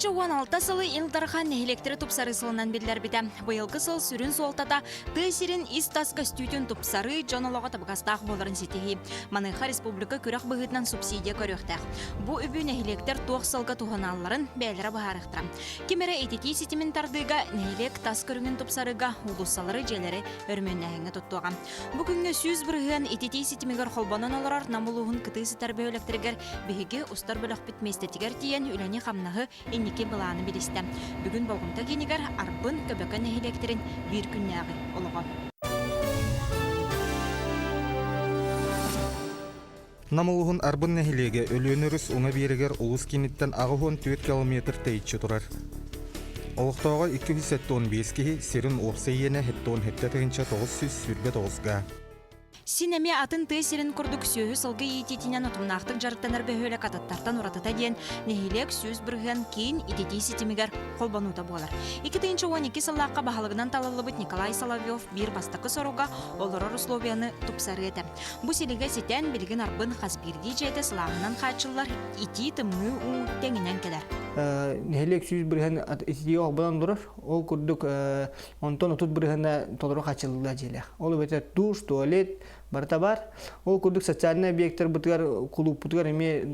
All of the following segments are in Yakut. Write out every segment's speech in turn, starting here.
2016 сылы Ил Дархан нэһилиэктэри тупсарыы сылынан биллэрбитэ. Быйылгы сыл сүрүн суолтата тыа сирин ис-тас көстүүтүн тупсарыы, дьон олоҕо табыгастаах буоларын ситиһии. Маныаха республика күрэх быһыытынан субсидия көрүөхтээх. Бу үбү нэһилиэктэр туох сылга туһаналларын бэйэлэрэ быһаарыахтара. Ким эрэ ититии ситимин тардыыга, нэһилиэк тас көрүҥүн тупсарыыга, уулуссалары, дьиэлэри өрөмүөннээһиҥҥэ туттуоҕа. Бу күҥҥэ 100% ититии ситимигэр холбонон олорор Нам улууһун кытыы сытар бөһүөлэктэригэр биһиги устар бөлөхпүт миэстэтигэр тиийэн үлэни-хамнаһы, инники былааны билистэ. Бүгүн болҕомто киинигэр Арбын, Көбөкөн нэһилиэктэрин биир күннээҕи олоҕо. Нам улууһун Арбын нэһилиэгэ Өлүөнэ өрүс уҥа биэрэгэр улуус кииниттэн 84 километр тэйиччи турар. Олохтооҕо 275 киһи, сирин уопсай иэнэ 77 929 га. Син эмиэ атын тыа сирин курдук сүөһү-сылгы иитиитинэн утумнаахтык дьарыктанар бөһүөлэк атыттартан уратыта диэн нэһилиэк 100% киин ититии ситимигэр холбонуута буолар. 2012 сыллаахха баһылыгынан талыллыбыт Николай Соловьев биир бастакы соруга олорор условияны тупсарыы этэ. Бу силигэ ситэн, билигин Арбын хас биирдии дьиэтэ сылааһынан хааччыллар, итии-тымныы уу тэҥинэн кэлэр. Нэһилиэк 100% ититиигэ холбонон турар. Ол курдук онтон 30 бырыһыана толору хааччыллыылаах дьиэлээх. Ол эбэтэр душ, туалет барыта баар. Ол курдук социальнай объектарбытыгар, кулууппутугар эмиэ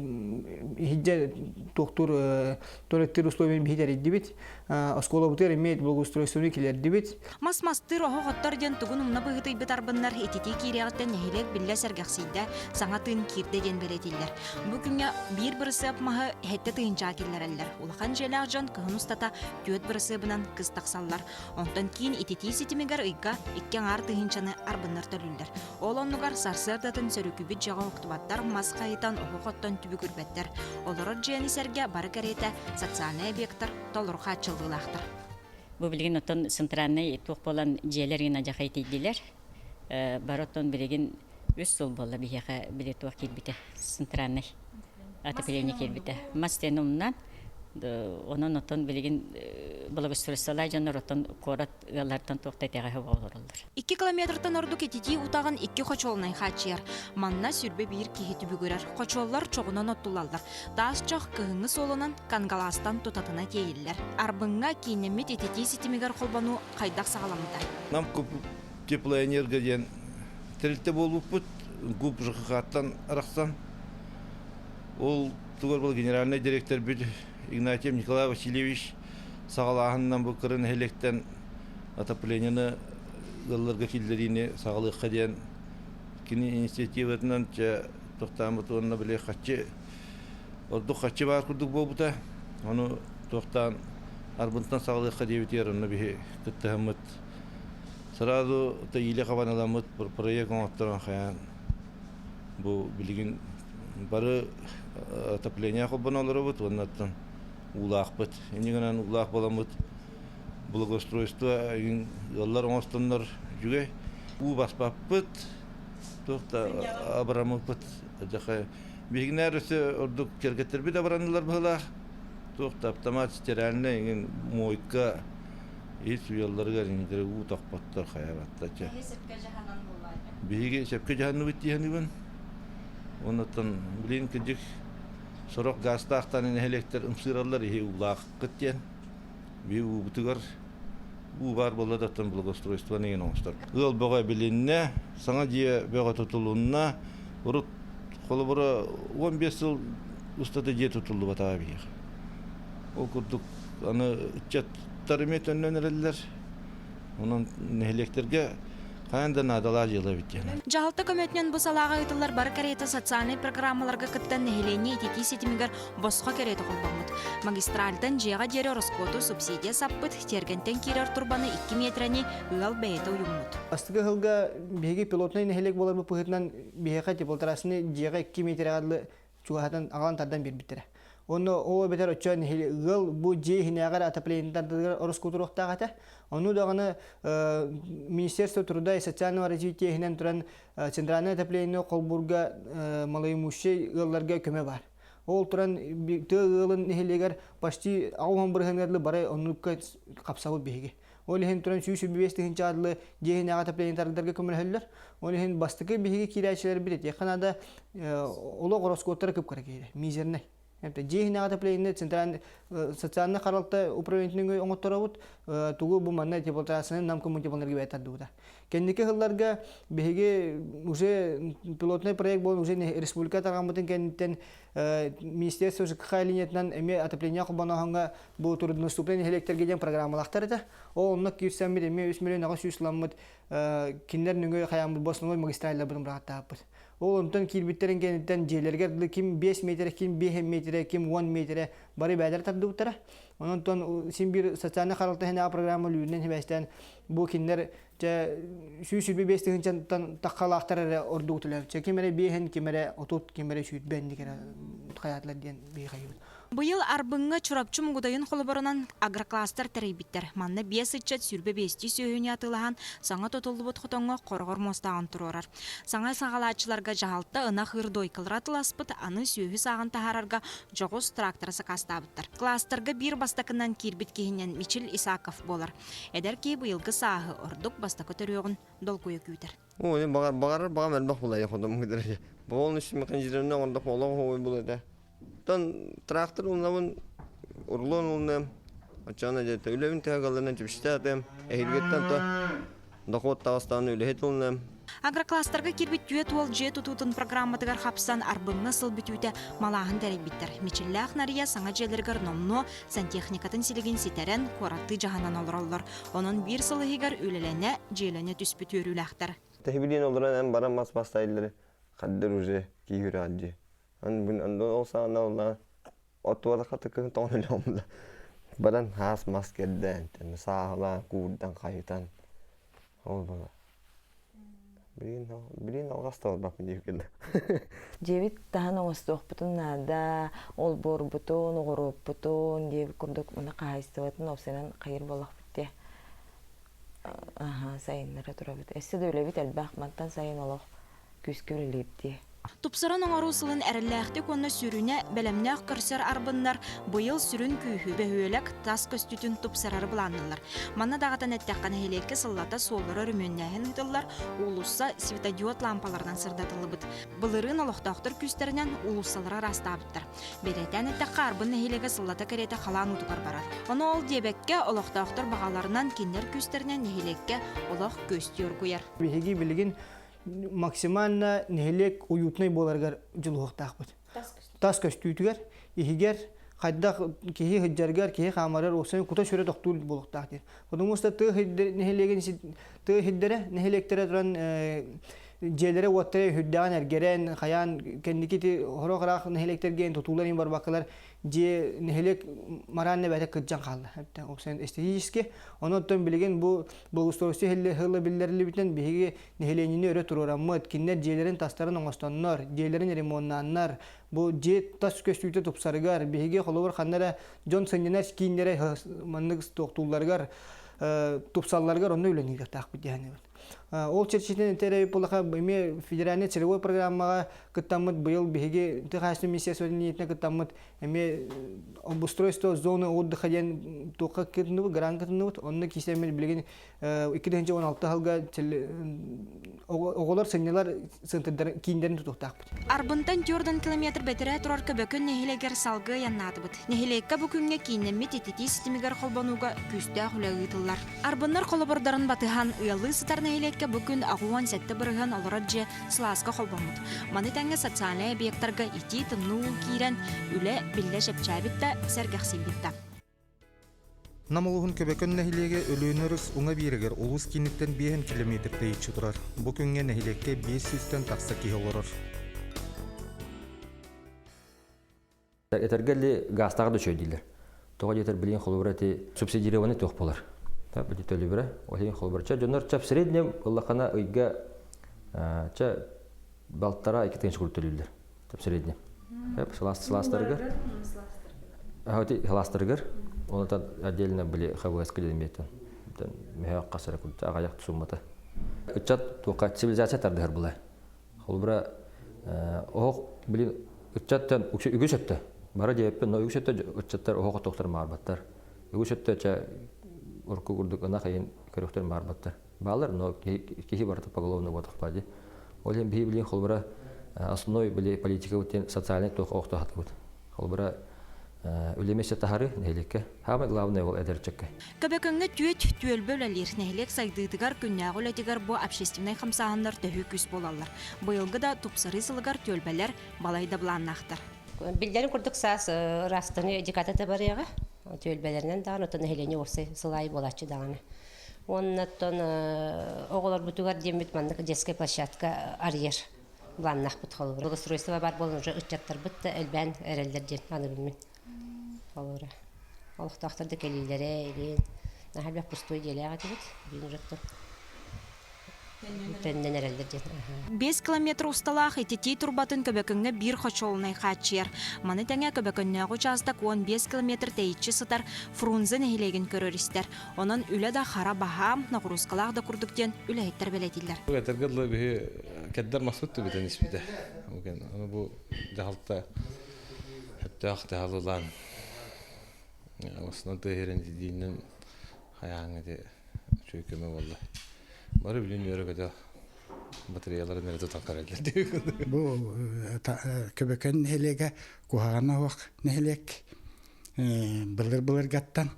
иһирдьэ туохтуур туалеттыыр условияны биһи тэрийдибит. Оскуолабытыгар эмиэ благоустройствоны киллэрдибит. Мас мастыыр оһох оттор диэн тугун умна быһыытыйбыт арбыннар ититии киириэҕиттэн нэһилиэк биллэ сэргэхсийдэ, саҥа тыын киирдэ диэн бэлиэтииллэр. Бу күҥҥэ биир бырысыап маһы сэттэ тыһыынчаҕа киллэрэллэр. Улахан дьиэлээх дьон кыһын устата түөрт бырысыабынан кыс тахсаллар. Онтон киин ититии ситимигэр ыйга икки аҥаар тыһыынчаны арбыннар төлүүллэр. Ол оннугар сарсыардатын сөрүкүбүт дьиэҕэ уктубаттар, мас хайытан, оһох оттон түбүгүрбэттэр. Олорор дьиэни сэргэ бары кэриэтэ социальнай объектар толору хааччыллыылаахтар. Бу билигин оттон центральнай туох буолан дьиэлэр гына дьахай тиийдилэр. Бары оттон билигин үс сыл буолла биһиэхэ били туох киирбитэ центральнай отопление киирбитэ. Мас диэн умнан онон оттон билигин благоустройстволаах дьоннор оттон куорат ыаллартан туох да итэҕэһэ олороллор. 2 километртан ордук ититии утаҕын икки хочуолунай хааччыйар. Манна 21 киһи түбүгүрэр. Хочуоллар чоҕунан оттулаллар. Таас чох кыһыҥҥы суолунан Кангалаастан тутатына тиэйиллэр. Арбыҥҥа кииннэммит ититии ситимигэр холбонуу хайдах саҕаламмыта? Нам теплоэнерго диэн тэрилтэ буолбуппут. ГУП ЖКХ-ттан арахсан. Ол тугар был генеральный директорбит Игнатьев Николай Васильевич саҕалааһынынан бу кыра нэһилиэктэн отопленияны ыалларга киллэриини саҕалыахха диэн кини инициативатынан чэ тохтооммут уонна били хаччы ордук хаччы баар курдук буолбута. Ону туохтаан Арбынтан саҕалыахха диэбитигэр онно биһи кыттыһаммыт сразу илэ хабаналаммыт проект оҥотторон хайаан бу билигин бары отопление холбоно олоробут уонна оттон уулаахпыт. Инньэ гынан уулаах буоламмыт благоустройство ыаллар оҥостоннор үчүгэй. Уу баспаппыт, туох да абыраммыппыт Биһигинээр өссө ордук кэргэттэрбит абыраннылар быһыылаах. Туох да автомат стиральнай эҥин мойка ис уйалларыгар иҥдэрэ уу тохпоттор хайаабаттар. Биһиги сөпкө дьаһанан буоллаҕа. Биһиги сөпкө дьаһанныбыт дии саныыбын. Оннуттан билигин кырдьык сорох гаастаахтан нэһилиэктэр ымсыыраллар иһи уулааххыт диэн. Биһи уубутугар уу баар буолла да оттон благоустройствоны иҥин оҥостор. Ыал бөҕө билиннэ, саҥа дьиэ бөҕө тутулунна. Урут холобура 15 сыл устата дьиэ тутуллубатаҕа биһиэхэ. Ол курдук аны ыччаттар эмиэ төннөн эрэллэр. Онон нэһилиэктэргэ хайаан да наадалаах дьыала эбит диэн. Дьаһалта көмөтүнэн бу салааҕа ыытыллар бары кэриэтэ социальнай программаларга кыттан нэһилиэнньэ ититии ситимигэр босхо кэриэтэ холбоммут. Магистральтан дьиэҕэ диэри ороскуоту субсидия саппыт, тиэргэнтэн киирэр турбаны 2 миэтэрэни ыал бэйэтэ уйуммут. Бастакы сылга биһиги пилотнай нэһилиэк буоларбыт быһыытынан биһиэхэ теплотрассаны дьиэҕэ 2 миэтэрэҕэ дылы чугаһатан аҕалан тардан биэрбиттэрэ. Онно ол эбэтэр оччо ыал бу дьиэ иһинээҕэр отоплениетардарыгар ороскуотуруохтаах этэ. Ону даҕаны Министерство труда и социального развития иһинэн туран центральное отопление холбуурга малоимущай ыалларга көмө баар. Ол туран тыа ыалын нэһилиэгэр почти 80 бырыһыаныгар дылы бары оннукка хапсабыт биһиги. Ол иһин туран 125 тыһыынча дылы дьиэ иһинээҕи отоплениетардарга көмөлөһөллөр. Ол иһин бастакы биһиги киирээччилэрбит этиэххэ наада олох ороскуоттара кып-кыра киирэ, мизернэй. Дьиэ иһинээҕи отопление центральный социальнай харалта управлениетын оҥотторобут, тугу бу манна теплотрассаны Нам коммунтеплэнерго бэйэ тардыбыта. Кэнники сылларга биһиги уже пилотный проект буолан уже республика тарҕаммытын кэнниттэн Министерство ЖКХ линиятынан эмиэ отопление холбонооһуҥҥа бу труднодоступный нэһилиэктэргэ диэн программалаахтар этэ. Ол онно киирсэммит эмиэ 3 миллион 800 ламмыт кинилэр нөҥүө хайааммыт бу основной магистралларбытын быраҕаттаабыппыт. Ол онтон киирбиттэрин кэнниттэн дьиэлэригэр дылы ким 5 метрэ, ким 5 метрэ, ким 10 метрэ бары бэйэлэрэ тардыбыттара. Онон син биир социальнай харалта иһинээҕи программа лүүрүнэн сибээстээн бу кинилэр чэ 125 тыһыынчаттан таххалаахтар эрэ ордук төлөөбүт. Чэ ким эрэ биэһин, ким эрэ 30, ким эрэ 20 инник эрэ хайаатылар диэн биһи хайыбыт. Быйыл Арбыҥҥа Чурапчы Мугудайын холобурунан агрокластер тэрийбиттэр. Манна биэс ыччат 25 сүөһүнү атыылаһан, саҥа тутуллубут хотоҥҥо хороҕор муостааҕын туруорар. Саҥа саҕалааччыларга дьаһалта ынах ыыр дойкалара атыыласпыт, аны сүөһү сааҕын таһаарарга дьоҕус тракторы сакаастаабыттар. Кластерга биир бастакынан киирбит киһинэн Мичил Исаков буолар. Эдэр киһи быйылгы сааһы ордук бастакы төрүөҕүн долгуйа күүтэр. Ой, баҕар баҕарар баҕам элбэх булайа ходом гыдыр. Полностью механизированный оҥордох олох ой бул этэ. Тон трактор улнабын урлон улным. Оччоҕуна дьэ үлэбин төһө галларынан түбүстээтим. Эһилгиттэн то дохуот таҕыстаҕына үлэһит улным. Агрокластерга киирбит түөрт уол дьиэ тутуутун программатыгар хапсан Арбыҥҥа сыл бүтүүтэ малааһын тэрийбиттэр. Мичиллээх Нарыйа саҥа дьиэлэригэр номнуо сантехникатын силигин ситэрэн, куораттыы дьаһанан олороллор. Онон биир сыл иһигэр үлэлэнэ, дьиэлэнэ түспүт үөрүүлээхтэр. Тэһибилиин олорон эн баран мас бастайыллары хаддыр уже киһи дьиэ. Ан ол саҕана оллаа оттуола хатыкын тоҕон өлөмла. Баран хаас мас кэрдээн, сааһылаан, куурдан, хайытан. Ол бала. Билигин билигин алҕас талбаппын диэбиккин да. Дьиэбит таһан оҥостуохпутун наада, олбуорбутун, оҕуруоппутун диэбит курдук маны хаһаайыстыбатын уопсайынан хайыр буоллахпыт дии. Аһа, сайыннара турабыт. Өссө да үлэбит элбэх, мантан сайын олох күүскэ үлэлиир дии. Тупсаран оҥоруу сылын эрэллээхтик уонна сүрүнэ бэлэмнээх көрсөр арбыннар быйыл сүрүн күүһү бөһүөлэк тас көстүүтүн тупсарары былаанныыллар. Манна даҕатан эттэххэ, нэһилиэккэ сыллата суоллары өрөмүөннээһин ыытыллар, уулусса светодиод лаампаларынан сырдатыллыбыт. Былырыын олохтоохтор күүстэринэн уулуссалары ыраастаабыттар. Бэлиэтээн эттэххэ, Арбын нэһилиэгэ сыллата кэриэтэ халаан уутугар барар. Ону ол диэбэккэ, олохтоохтор баҕаларынан кинилэр күүстэринэн нэһилиэккэ олох күөстүү оргуйар. Биһиги билигин максимально нэһилиэк уютнай буоларыгар дьулуһуохтаахпыт. Тас көстүүтүгэр, иһигэр хайдах киһи сылдьарыгар, киһи хаамарыгар уопсайын кута-сүрэ тохтуур буолуохтаах диэн. Потому что тыа нэһилиэгин тыа сирдэрэ нэһилиэктэрэ туран дьиэлэрэ-уоттара үрдээҕин эргэрэн, хайаан кэнники ити хорох ыраах нэһилиэктэргэ тутуулар иһин барбаккалар дьиэ нэһилиэк морально бэйэтэ кырдьан хаалла. Уопсайын эстетически. Онон билигин бу благоустройство сыла биллэриллибитинэн биһиги нэһилиэнньэни өрө туруораммыт, кинилэр дьиэлэрин тастарын оҥостоннор, дьиэлэрин ремоннааннар, бу дьиэ тас көстүүтэ тупсарыгар, биһиги холобур ханна эрэ дьон сынньанар кииннэрэ маннык туохтуулларыгар тупсалларыгар онно үлэлиэхтээхпит диэн Ол чэрчитинэн этэр буоллаха эмиэ федеральнай целевой программаҕа кыттаммыт быйыл биһиги тыа хаһаайыстыбатын министерствотын ниэтинэ кыттаммыт эмиэ обустройство зоны отдыха диэн туохха кытынныбыт, грант кытынныбыт. Онно киисэммит билигин 2016 сылга оҕолор сынньалар центрдарын кииннэрин тутуохтаахпыт. Арбынтан 4 километр бэтэрээ турар Көбөкөн нэһилиэгэр салгыы айаннаатыбыт. Нэһилиэккэ бу күҥҥэ кииннэммит ититии ситимигэр холбонууга күүстээх үлэ ыытыллар. Арбыннар холобурдарын батыһан, ыаллыы сытар нэһилиэккэ бу күн 87% олорор дьиэ сылааска холбоммут. Маны тэҥэ социальнай объектарга итии-тымныы уу киирэн, үлэ биллэ чэпчээбит да, сэргэхсийбит да. Нам улууһун Көбөкөн нэһилиэгэ Өлүөнэ өрүс уҥа биэрэгэр улуус кииниттэн 5 километр тэйиччи турар. Бу күҥҥэ нэһилиэккэ 500-тэн тахса киһи олорор. Этэргэ ли гаастаах да үчүгэй дииллэр. Тоҕо диэтэр билигин холобура ити субсидированный туох буолар. Били төлөбүрэ. Ол иһин холобура чэ дьоннор чэ в среднем ыллаххына ыйга чэ балтара икки тыһыынча курдук төлүүллэр. В среднем. Сылаастарыгар. Сылаастарыгар. Онтон отдельно были ХВС диэн мөһөөх хасара курдук аҕайах суммата. Ыччат туохха цивилизация тардыһар була. Холобура, оһох билин ыччаттан үгүс өттө бара диэппин, но үгүс өттө ыччаттар оһох оттуохтарын баҕарбаттар. Үгүс өттө чэ урукку курдук ынах айын көрүөхтэрин баҕарбаттар. Баалар, но киһи барыта поголовно буотахпа дии. Ол иһин биһи билин холобура основной били политика диэн социальный туох оохто хатыбыт. Холобура, үлэ таһары нэһилиэккэ. Самое главное ол эдэр ыччакка. Көбөкөҥҥө түөт түөлбө үлэлиир. Нэһилиэк сайдыытыгар, күннээҕи үлэтигэр бу общественнай хамсааһыннар төһүү күүс буолаллар. Быйылгы да тупсарыы сылыгар түөлбэлэр балай да былааннаахтар. Биллэрин курдук саас ыраастаныы декадата барыаҕа. Түөлбэлэринэн даҕаны, оттон нэһилиэнньэ уопсай сылаайы буолааччы даҕаны. Уонна оттон оҕолорбутугар диэммит маннык детскай площадка арыйар планнаахпыт холобура. Благоустройство бар буолан уже ыччаттарбыт да элбээн эрэллэр диэн аныбын мин. Холобура. Олохтоохтор да кэлиилэрэ илин наһаа элбэх пустой дьиэлээх этибит. Билин уже төннөн эрэллэр диэн. 5 километр усталаах ититии турбатын Көбөкөҥҥө биир хочуолунай хааччыйар. Маны тэҥэ Көбөкөннөөҕү учаастак 15 километр тэйиччи сытар Фрунзе нэһилиэгин көрөр-истэр. Онон үлэ да хара баһаам, ноҕуруускалаах да курдук диэн үлэһиттэр бэлиэтииллэр. Этэргэ дылы биһи кэрдэр маспыт түбүтэн испитэ. Аны бу дьаһалта сөптөөх дьаһалылаан основной тыаһырын итидиинэн хайааҥҥа ити үчүгэй көмө буолла. Бары билин үөрэ-көтө батареяларын эрэ тутан караллар. Бу Көбөкөн нэһилиэгэ куһаҕана суох нэһилиэк. Былыр-былыргаттан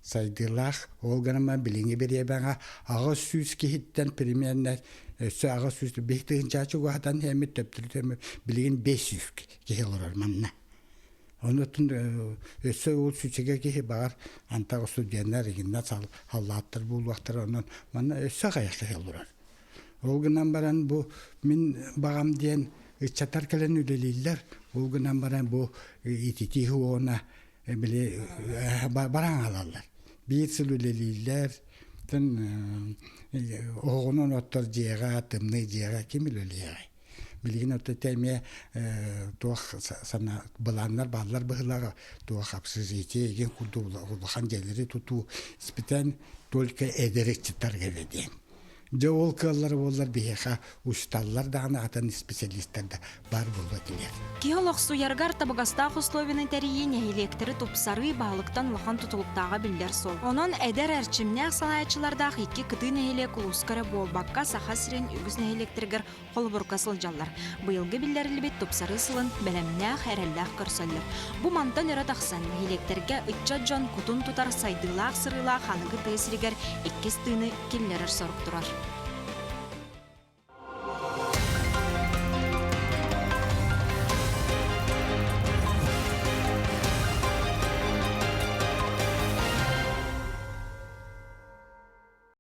сайдыылаах, ол гынан билиҥҥи бириэмэҕэ 800 киһиттэн примерно өссө 800 тыһыынча чугаһатан эмит төптөрү билигин 500 киһи олорор манна. Онутун өссө ол сүчэгэ киһи баҕар антах студеннар игиннэр халлааттар буолуохтара онон манна өссө аҕыйах киһи олорор. Ол гынан баран бу мин баҕам диэн ыччаттар кэлэн үлэлииллэр. Ол гынан баран бу ититии уона били баран аалаллар. Биир сыл үлэлииллэр. Тэн оҕонон оттор дьиэҕэ, тымныы дьиэҕэ ким үлэлиэҕэй? Билигин отто эмиэ туох сана былааннар бааллар быһыылааҕа туох общежитие игин курдук улахан дьиэлэри тутуу испитэн только эдэр ыччаттарга диэн. Дьэ ол кыаллара буоллар биһиэхэ усталлар даҕаны атын специалистар да баар буолуо этилэр. Киһи олохсуйарыгар табыгастаах условияны тэрийии нэһилиэктэри тупсарыы баһылыктан улахан тутулуктааҕа биллэр суол. Онон эдэр эрчимнээх салайааччылардаах икки кытыы нэһилиэк улууска эрэ буолбакка, Саха сирин үгүс нэһилиэктэригэр холобурга сылдьаллар. Быйылгы биллэриллибит тупсарыы сылын бэлэмнээх, эрэллээх көрсөллөр. Бу мантан өрө тахсан, нэһилиэктэргэ ыччат дьон кутун тутар сайдыылаах сырыылаах аныгы тыа сиригэр иккис тыыны киллэрэр сорук турар.